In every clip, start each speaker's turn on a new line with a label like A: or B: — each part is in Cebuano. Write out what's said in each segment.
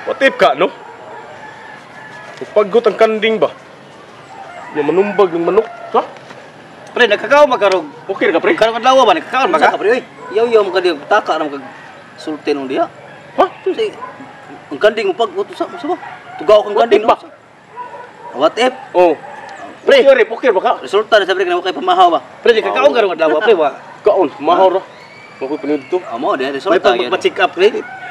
A: What if ka, no? Paggot ang kanding ba? Yung manumbag ng manok, ha?
B: Pre, nagkakaon makarog.
A: Okay ra ka, pre?
B: Karong adlaw ba nagkakaon
C: Unsa
B: ba
C: ka, pre, oy? Yaw-yaw mo ka diya, taka ra mo kag sulti nung diha.
A: Ha?
C: Kasi, ang kanding mo pag uto sa ba? Tugaw kang
A: What
C: kanding
A: if ba?
C: no? What if?
A: Oh.
B: Pre.
A: Okay, okay ba ka?
C: Resulta na sa pre kay pamahaw ba?
B: Pre, nagkakaon karong adlaw pre wa.
A: Kaon, mahaw ra. Makoy panood to.
C: Amo diha
B: May
C: resulta.
B: pag magpa-check up pre.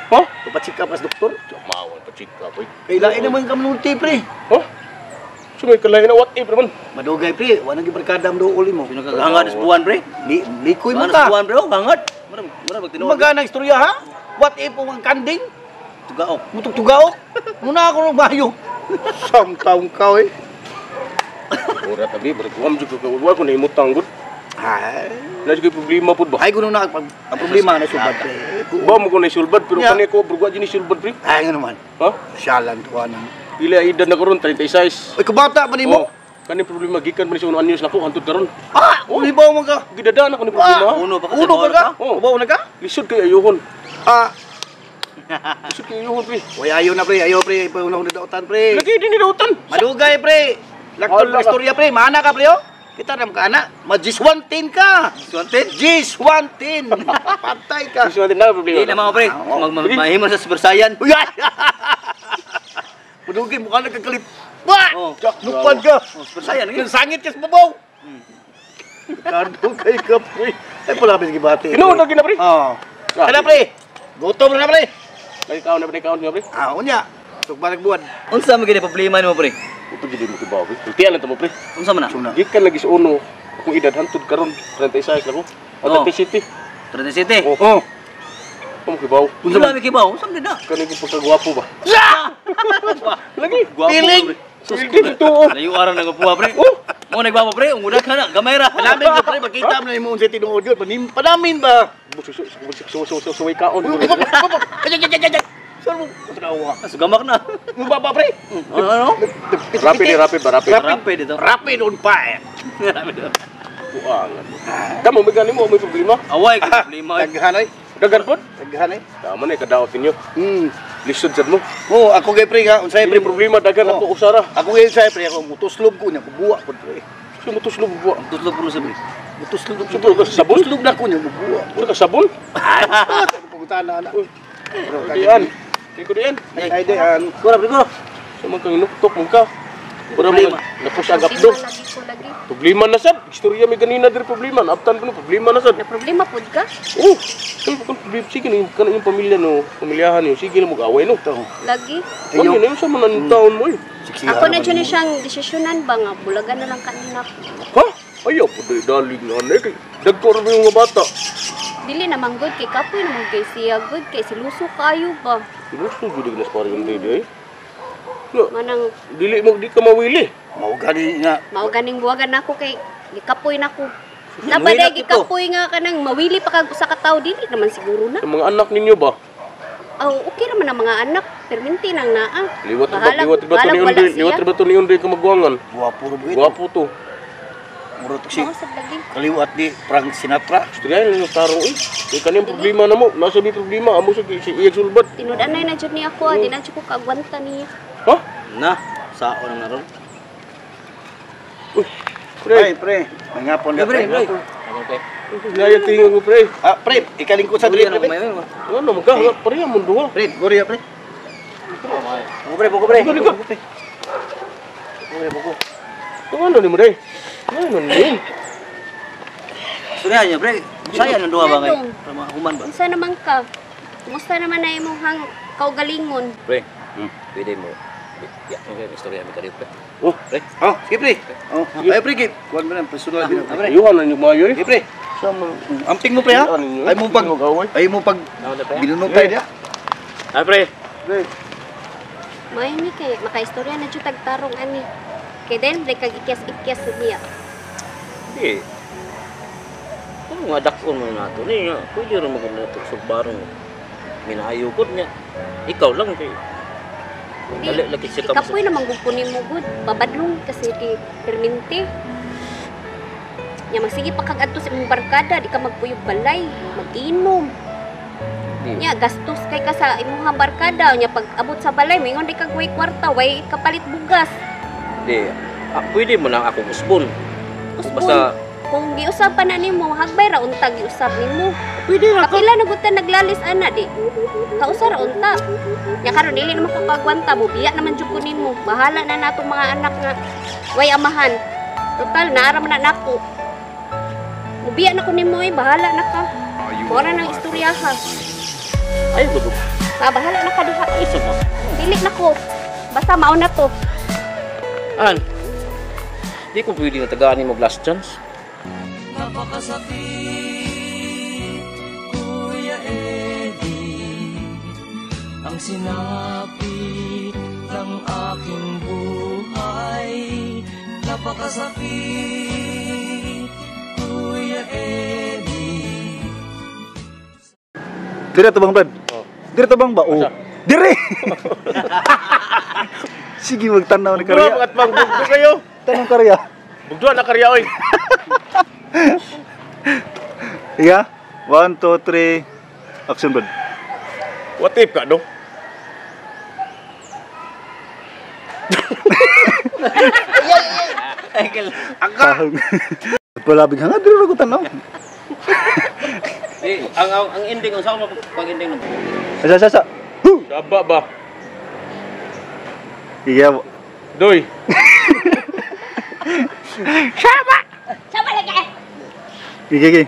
A: Ha?
B: Magpa-check up as doktor.
A: Mawan pa chika, pre.
B: Kay lain naman kamnulti pre.
A: Ha? So may kalahin na what if naman?
B: Madugay pre, wa nang gibarkada mo duol mo.
C: Sino ka hangad sa buwan pre?
B: Li likoy mo
C: Hangad sa
B: ka.
C: buwan pre, oh, hangad. Mura mura magtinuod.
B: Magana ang istorya ha? What if ang kanding?
C: Tugaw.
B: Mutugtugaok? Muna ako ng bayo. Sam taong ka eh.
A: Ora tabi, barag wam jud ko wa ko nahimutang gud.
B: Ay,
A: Na jud ko'y problema pud ba?
B: ay kuno na ang problema na sulbad pre.
A: Ba mo ko na sulbad pero
B: Yeah.
A: kani ko barag wa jud ni sulbad pre.
B: Ay nga naman.
A: Ha?
B: Syalan tuwa nang.
A: Pila ang edad na karon 36.
B: Uy, kabata pa nimo.
A: Oh, kani problema gikan man ni sa unang anyos nako hantod karon.
B: Ah, ulibaw mo ka.
A: Gidada na ko ni problema.
B: Ah,
C: Uno pa ka,
B: Uno pa ka?
A: Oh.
B: Ubaw na ka?
A: Lisod kay ayuhon.
B: Ah,
A: Lisod kay ayuhon pre.
B: Uy, ayaw na pre, ayaw pre, ipauna ko dautan pre.
A: Lagi din ni dautan.
B: Madugay pre. Laktol
A: Hala ka.
B: istorya pre, maana ka pre oh. Kita na ka ana, ma-G17 ka.
C: Swantin?
B: G17. Patay ka.
A: Lisod natin na problema.
C: Di na mga pre.
B: Ah,
C: Mag mahimo sa Super Saiyan.
B: Uy, ay! Madugay mukha nagkakalip. Wah!
C: Oh.
B: Lupad ka.
C: Oh, Super Saiyan
B: Yung sangit ka sa babaw. Kadugay ka pre. Ay pala kami gibati.
A: Tinuod na gina pre.
B: Oh. Kana pre. Gutom na pre.
A: Lagi kaon na pre, kaon na pre.
B: Ah, unya. Tugbarag buwan.
C: Unsa man gid problema nimo pre?
A: Uto gid mo kibaw pre. Tiyan lang ta mo pre.
C: Unsa man na?
B: Suna.
A: Gikan lagi sa uno. Akong edad hantod karon 36 na ko.
C: Oh.
A: At City.
C: 37 City.
A: Oh.
B: Oh.
A: Mo kibaw.
C: Unsa man kibaw? Unsa man na?
A: Kani kong pagkagwapo ba? Lagi.
C: Gwapo,
B: Piling.
C: pre. Sus,
A: Piling to.
C: Layo aran nang gapuha pre.
A: Oh.
C: Mo nagwapo pre, unguna ka na, gamay ra.
B: Panamin ka pre, makita mo na imong unsay tinuod yun. Panamin ba?
A: Suway kaon.
B: Saan mo? Tanawa.
C: Sugamak na.
B: Mo ba pre?
C: Ano ano?
A: Rapid eh, rapid ba rapid?
C: Rapid ito.
B: Rapid on fire.
C: Rapid.
A: Buangan. Kamo may gani mo may problema.
C: Away kay problema. eh.
B: Daghan ay.
A: Dagan pod.
B: Daghan ay.
A: Tama na kadaot ninyo. Lisod sad mo.
B: Oh, ako kay pre nga unsay
A: Pre
B: pre.
A: problema dagan
B: Oh.
A: ako usara.
B: Ako kay unsay pre ako mutuslob ko niya kubuwa ko pre.
A: Sa mutuslob buwa.
C: Tutlog puno sa pre.
B: Mutuslob.
A: Sa ka sabon?
B: Mutuslob na ko niya kubuwa.
A: Wala ka sabon?
B: Ay, pagutana na.
A: Diyan. Di ko diyan.
B: Ay, ay, diyan.
C: Kura pre kura.
A: Sa man kang inuktok mo ka. Para mo
C: Problema.
A: napos agap do.
D: Problema lagi ko lagi.
A: Problema na sad. Istorya may ganina diri problema. Naabtan ko no problema na sad.
D: Na problema pud ka?
A: Oh, kay kung problema sige na yung kanang yung pamilya no, pamilyahan niyo, sige na mag-away no.
D: Lagi.
A: Ano yun, sa man ang taon mo eh.
D: Ako na jud ni siyang desisyonan ba nga bulagan na lang kanina.
A: Ha? Ayaw po dahil dalig na ano eh. Kay Dagko ra ba yung mga bata?
D: Dili na man good kay kapoy naman kay siya good kay siluso kayo ba.
A: Sinuso gud na sa parang dili eh. No,
D: Manang
A: dili mo di ka mawili.
B: Mao gani nga.
D: mao ganing buwagan nako kay gikapoy nako.
C: Muhilak
D: Nabaday
C: ito.
D: gikapoy nga kanang mawili pa kag usa ka tawo dili naman siguro na.
A: Sa mga anak ninyo ba?
D: Aw okay ra man ang mga anak perminti nang naa.
A: Liwat ba
D: Bahala-
A: liwat ba to
D: bahala
A: ni
D: wala
A: Undoy?
D: siya.
A: Liwat ba to ni Undoy kamagwangan?
B: Guwapo ra ba ito?
A: Gwapo to.
B: Muro to si
D: Mao sad lagi.
B: kaliwat ni Frank Sinatra.
A: Istorya lang yung tarong eh. Kay kaniyang problema na mo. Nasa may problema amo sa si iyang sulbad.
D: Tinud-anay na jud ni ako, ah, di na jud ko kaagwanta niya.
A: Ha?
C: Na, sao nang naron.
A: Uy. Pre,
B: Ay, pre. May ngapon ka,
C: Pre,
B: pre.
C: pre.
A: naya tingin ko pre.
B: Ah, pre, ikalingkod sa diri, pre.
A: Ano magka? Pareha mo duha.
B: Pre, gori pre.
C: Buko pre, buko pre.
A: Buko, buko.
C: Pre, buko.
A: Ano ni mo day? Ano ni?
C: Istorya niya pre. Saya nang duha ba kay?
D: Nadong.
C: Para mahuman ba?
D: Unsa naman ka? Kumusta naman na imong hang kaugalingon?
C: Pre. Pwede mo. Ya, okay, istorya mi kadyo pre.
A: Oh,
C: Pre.
B: Oh, sige pre. Oh, ay pre, give. Kuan mo na personal din.
C: Ah, pre.
A: Ayuhan na ninyo mayo eh.
B: Sige pre.
A: Sama.
B: Amping mo pre ha.
A: Ano ninyo?
B: Ay mo pag
A: Mag-away.
B: ay mo pag binunod tayo diya.
C: Ay pre.
B: Pre.
D: May ni kay makaistorya na jud tagtarong ani. Kay then like kag ikyas-ikyas sa niya.
E: Di. Kung nga dakon mo nato ni nga, pwede ra maganda to sulbarong. Minayo gud niya. Ikaw lang kay
D: Di,
E: Dali lagi siya ka
D: ikapoy naman gud ko nimo gud. Babadlong kasi kay perminti. Nya magsige pa kag adto sa imong barkada, di ka magpuyog balay, mag-inom.
E: Di.
D: Nya gastos kay ka sa imong barkada nya pag abot sa balay moingon di kag way kwarta, way kapalit bugas.
E: Di. Ah, pwede mo lang ako usbon.
D: Usbon.
E: Basta
D: Kung giusab pa na nimo, hagbay ra unta giusab nimo.
E: pwede ra ka.
D: Kapila na gud ta naglalis ana di. Kausa ra unta. Nya karon dili naman ko kagwanta mo, biya naman jud ko nimo. Bahala na natong mga anak nga way amahan. Total naara man na nako. Mubiya na ko nimo eh, bahala na ka. Mora nang istorya ha.
E: Ay, gudo.
D: Ah, bahala na ka diha.
E: Ay, sama.
D: Dili na ko. Basta mao na to.
E: An. Di ko pwede nga tagaan nimo last chance.
F: Napakasakit, Kuya Eddie, ang sinapit ng aking buhay. Napakasakit, Kuya Eddie.
G: Dire to bang Brad?
A: Oh.
G: Dire to bang ba? Oh.
A: Asa?
G: Dire. Sige magtanaw ni
A: Bugdo
G: Karya.
A: mga atbang bugdo kayo.
G: Tanong Karya.
A: Bugdo na karya oy.
G: Yeah. 1 2 3. Action Brad.
A: What if ka do?
G: Angka. Palabig hanga dire ra ko tanaw.
E: Di, ang ending ang sama pag ending ng
G: Asa asa asa. Huh.
A: Saba ba?
G: Iya.
A: Doy.
D: Sama lagi.
G: Sige, sige.